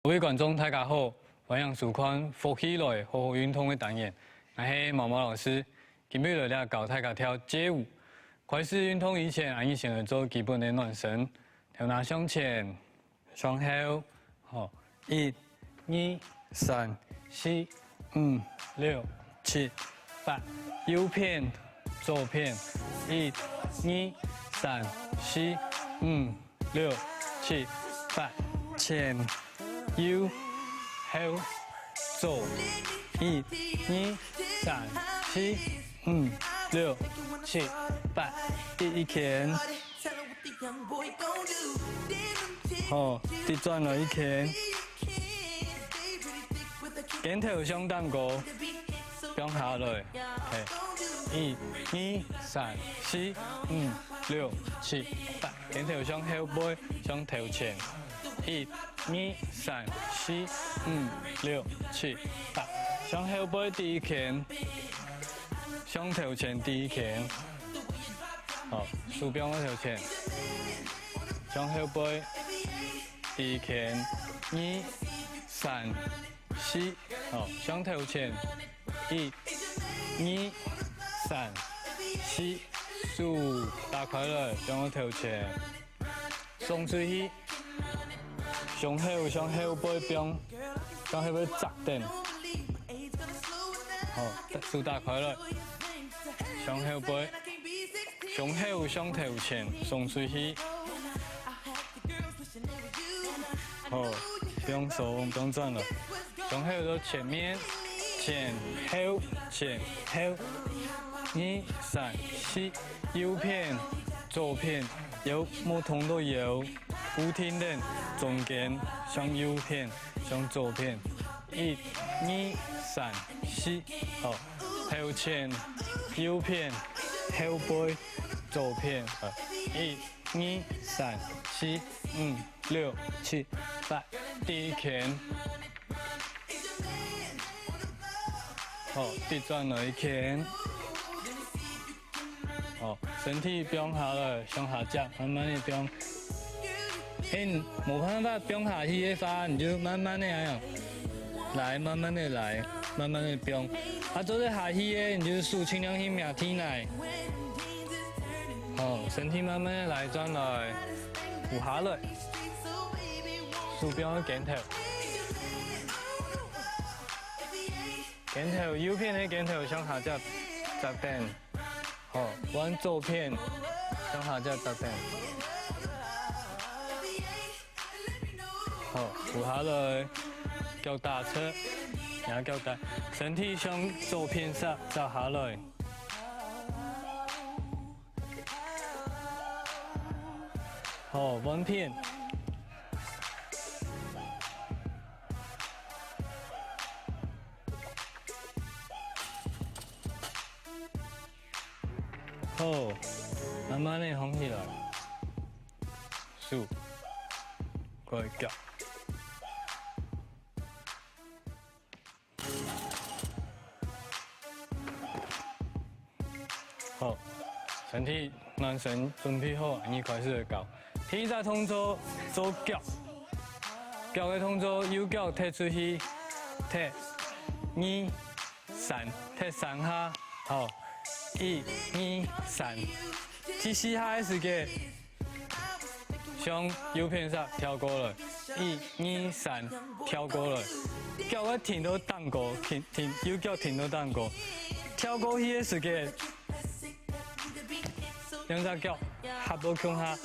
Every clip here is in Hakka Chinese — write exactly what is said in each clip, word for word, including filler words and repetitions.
各位觀眾，大家好，歡迎收看《福氣來好好運動》个單元，𠊎係毛毛老師。今日來這教大家跳街舞。開始運動以前，𠊎等先來做基本个暖身。頭那向前，向後，好，一、二、三、四、五、六、七、八，右片、左片，一、二、三、四、五、六、七、八，前、右、後、左，一、二、三、四、五、六、七、八，第一圈。好，再轉來一圈。肩頭向頂高，放下來。嘿，一、二、三、四、五、六、七、八。 肩頭向後背，向頭前。一、二、三、四、五、六、七、八。向後背第一圈，向頭前第一圈。好，手放到頭前，向後背第一圈，二、三、四，好，向頭前，一、二、三、四，手打開來，放到頭前。 送出去，向後，向後背放，向後背扎等。好，手打開來，向後背，向後向頭前，送出去。好，放鬆，放轉來。 向後到前面，前、後、前、後，二、三、四，右片、左片，腰無動到腰，固定等，中間向右片，向左片，一、二、三、四，好，頭前、右片、後背、左片，好，一、二、三、四、五、六、七、八，第一圈。 好，再轉來一圈。好，身體放下來，向下接，慢慢个放。欸，無辦法放下去个話，你就慢慢个恁樣來，慢慢个來，慢慢个放。啊，做得下去个，你就手盡量去摸地泥。好，身體慢慢个來，轉來，跍下來，手放到肩頭。 肩頭，右片个肩頭向下接，接等。好，換左片，向下接，接等。好，跍下來，腳踏直，若腳踏，身體向左片側，側下來。好，換片。 好，慢慢个䟘起來，手，過來腳。好，身體暖身準備好，𠊎等開始教。第一隻動作，做腳。腳个動作，右腳踢出去，踢，二， 三，踢三下，好，一、二、三。第四下个時節，向右片側跳過來，一、二、三，跳過來。腳愛停到頂高，停，停，右腳停到頂高。跳過去个時節，兩隻腳合到共下，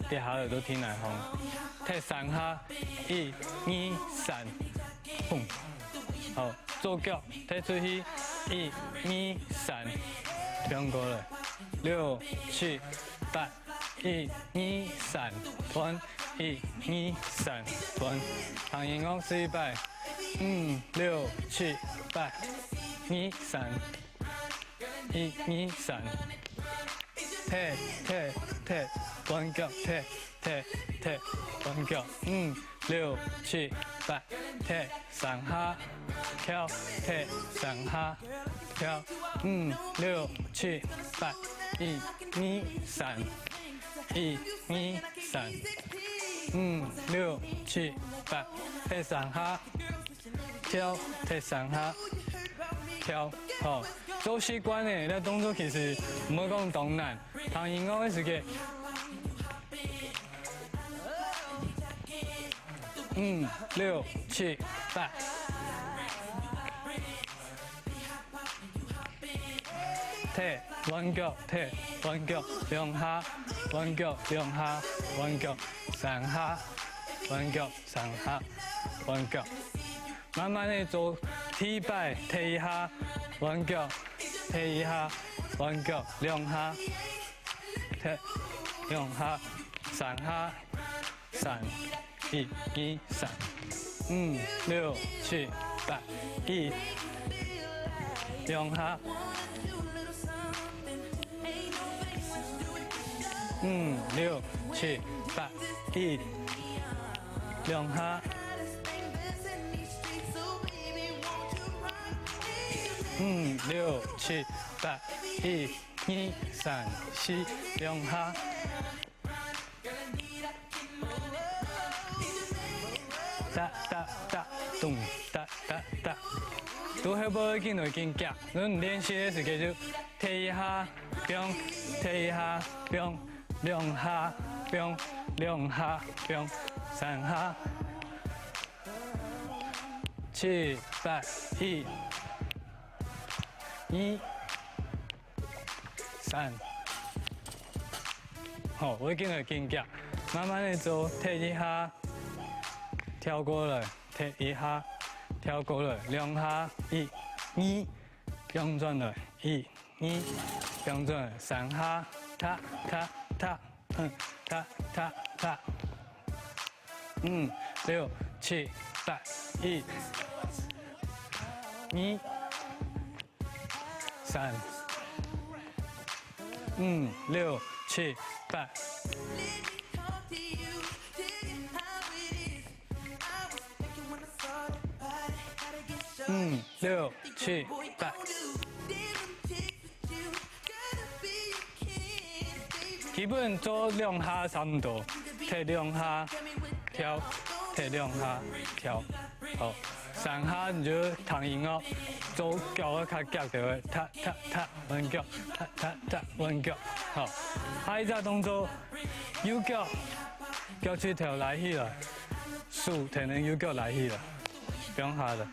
跌下來到地泥項，踢三下，一、二、三，砰！好， 左腳踢出去，一、二、三，放過來，六、七、八，一、二、三，斷，一、二、三，斷。聽音樂試一擺，五、六、七、八，二、三，一、二、三。 踢，踢，踢，換腳，踢，踢，踢，換腳。五、六、七、八，踢三下，跳，踢三下，跳。五、六、七、八，一、二、三，一、二、三。五、六、七、八，跈三下，跳，跈三下，跳。好，做習慣呢，這動作其實毋會講當難。聽音樂个時節，五、六、七、八，踢，換腳，踢，換腳，兩下，換腳，兩下，換腳，三下，換腳，三下，換腳。慢慢个做，第一擺，踢一下，換腳，踢一下，換腳，兩下，踢，兩下，三下，三，一、二、三，五、六、七、八，一，兩下。 五、六、七、八，一，兩下。五、六、七、八，一，二、三、四，兩下。噠噠噠，咚，噠噠噠。都係會緊來緊遽，你練習个時節就踢一下， 放，踢一下，放，兩下，放，兩下，放，三下。七、八，一，二，三。好，會緊來緊遽，慢慢个做，踢一下，跳過來，踢一下，跳過來，兩下，一，二， 放轉來，一，二，放轉來，三下，踏，踏，踏，嗯，踏，踏，踏。五、六、七、八，一，二，三。五、六、七、八。 五、六、七、八。基本做兩下差毋多，踢兩下，跳，踢兩下，跳。好，三下你就聽音樂，做腳會較遽个，踏踏踏，換腳，踏踏踏，換腳。好，下一隻動作，右腳，腳趾頭拉起來，手跈等右腳拉起來。 放下來。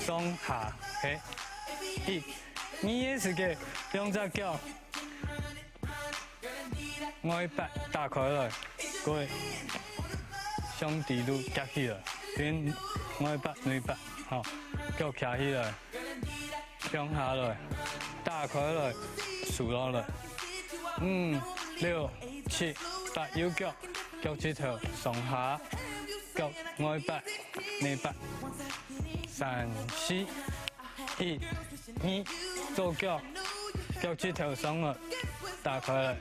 上下，係。一、二个時節，兩隻腳外八打開來，過向底肚夾起來，變外八、內八，吼，腳徛起來。 放下來，打開來，收落來。五、六、七、八，右腳，腳趾頭上下，腳外八、內八，三、四，一、二，左腳，腳趾頭上來，打開來。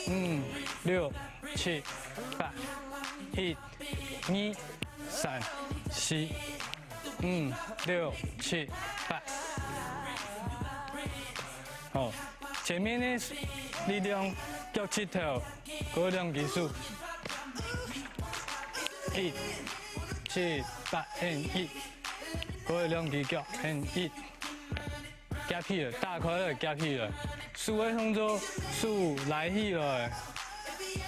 五、六、七、八，一、二、三、四。 五、六、七、八。好，前面个力量，腳趾頭，過兩支手。一、七、八，and一。過兩支腳，and一。夾起來，打開來，夾起來。手个動作，手拉起來，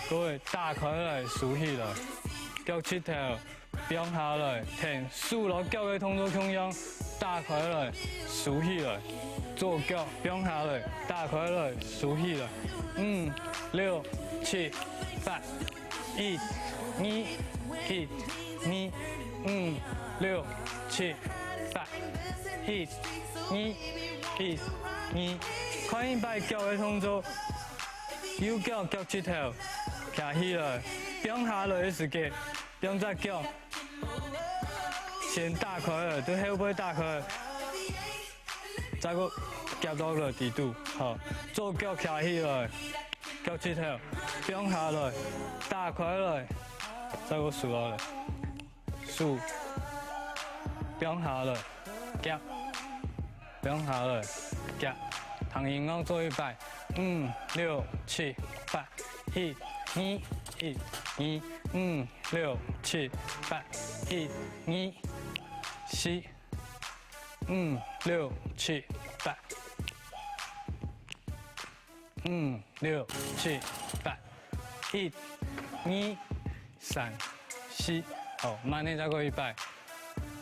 過打開來，收起來。腳趾頭， 放下來，跈手摎腳个動作共樣，打開來，收起來。左腳放下來，打開來，收起來。五、六、七、八，一、二，一、二，五、六、七、八，一、二，一、二。看一擺腳个動作，右腳腳趾頭徛起來，放下來个時節， 兩隻腳先打開來，對後背打開，再過夾落來底肚，好，左腳徛起來，腳趾頭放下來，打開來，再過收落來，手放下來，夾，放下來，夾，同音樂做一擺，五、六、七、八，一、二，一，二，五，六，七，八，一，二，四，五，六，七，八，五，六，七，八，一，二，三，四。好，慢點再過一擺。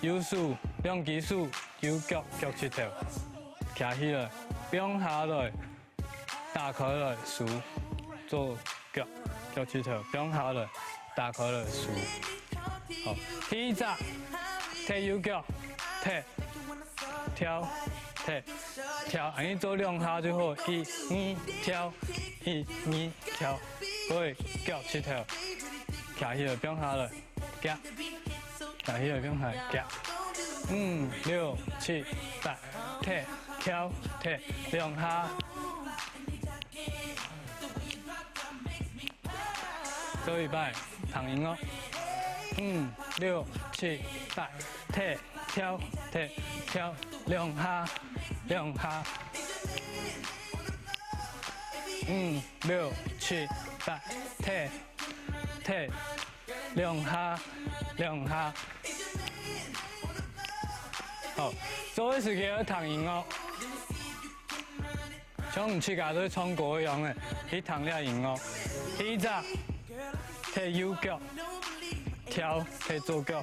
右手，兩隻手，右腳，腳膝頭，擎起來，放下來。 打開來，手，左腳，腳膝頭放下來，打開來，手。好，第一隻，踢右腳，踢，跳，踢，跳，恁樣做兩下就好。一，二，跳，一，二，跳，各位，腳膝頭，擎起來，放下來。 夾，拿起來放下，夾。五，六，七，八，踢，跳，踢，兩下。做一擺，聽音樂。五，六，七，八，踢，跳，踢，跳，兩下，兩下。五，六，七，八，踢，踢， 兩下，兩下。好，做个時間愛聽音樂，像你自家在唱歌一樣个，去聽這音樂。第一隻，踢右腳，跳，踢左腳，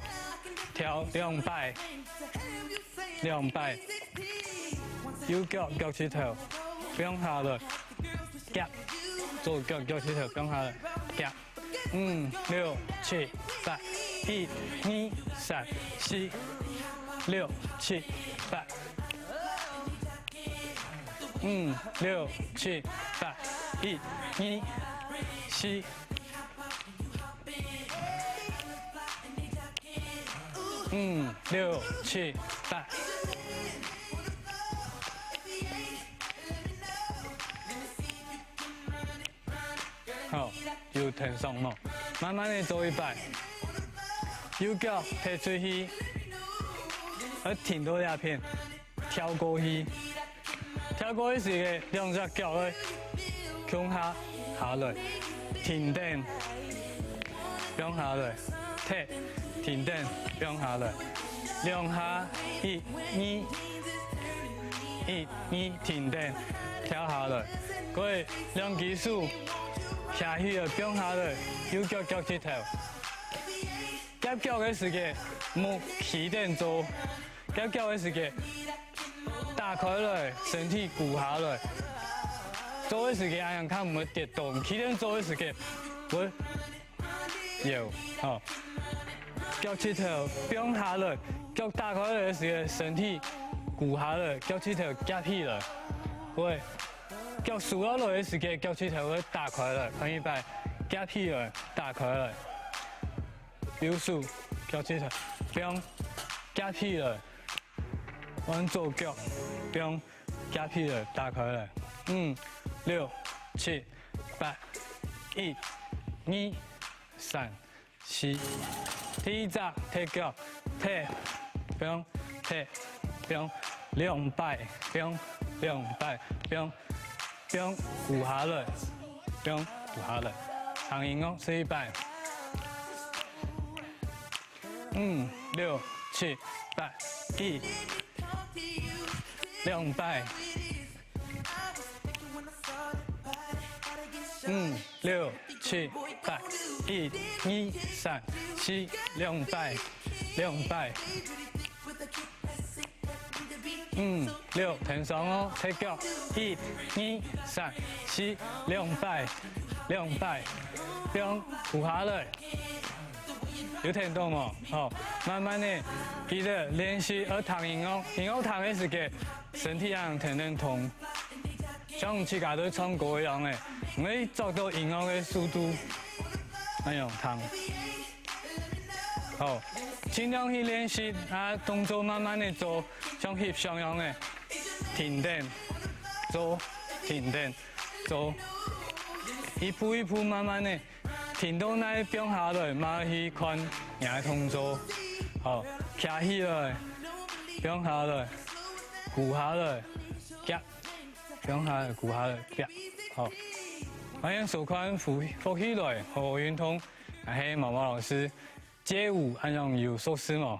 跳兩擺，兩擺。右腳腳膝頭放下來，夾，左腳腳膝頭放下來，夾。 五，六，七，八，一，二，三，四，六，七，八。五，六，七，八，一，二，四。五，六，七，八。 好，有停爽無？慢慢个做一擺。右腳踢出去，愛停到這片，跳過去。跳過去時个兩隻腳愛共下下來，停等，放下來，踢，停等，放下來，兩下，一，二，一，二，停等，跳下來。 過兩隻手擎起來放下來，右腳腳膝頭。夾腳个時節，莫企等做。夾腳个時節，打開來，身體跍下來。做个時節，恁樣較毋會跌倒。企等做个時節，會 有，好。腳膝頭放下來，腳打開來个時節，身體跍下來，腳膝頭夾起來。會，腳收落來个時節，腳膝頭會打開來，看一擺，夾起來，打開來。右手，腳膝頭，放，夾起來。換左腳，放，夾起來，打開來。五，六，七，八，一，二，三， 四。第一隻踢腳，踢，放，踢，放，兩擺，放，兩擺，放，放，跍下來，放，跍下來。聽音樂，試一擺。五，六，七，八，一，兩擺。 五，六，七，八，一，二，三，四，兩擺，兩擺。五，六，停爽哦，踢腳，一，二，三，四，兩擺，兩擺，放，跍下來。 有聽到無？好，慢慢个，記得練習愛聽音樂，音樂聽个時節，身體也能聽得動。像自家在唱歌一樣个，你愛抓到音樂个速度，恁樣聽。好，盡量去練習啊，動作慢慢个做，像翕相樣个，停等，做，停等，做，一步一步慢慢个。 停到哪放下來，嘛去看若个動作。好，擎起來，放下來，跍下來，夾，放下來，跍下來，夾。好。歡迎收看福，福氣來，好好運動。𠊎係毛毛老師，街舞恁樣有熟識無？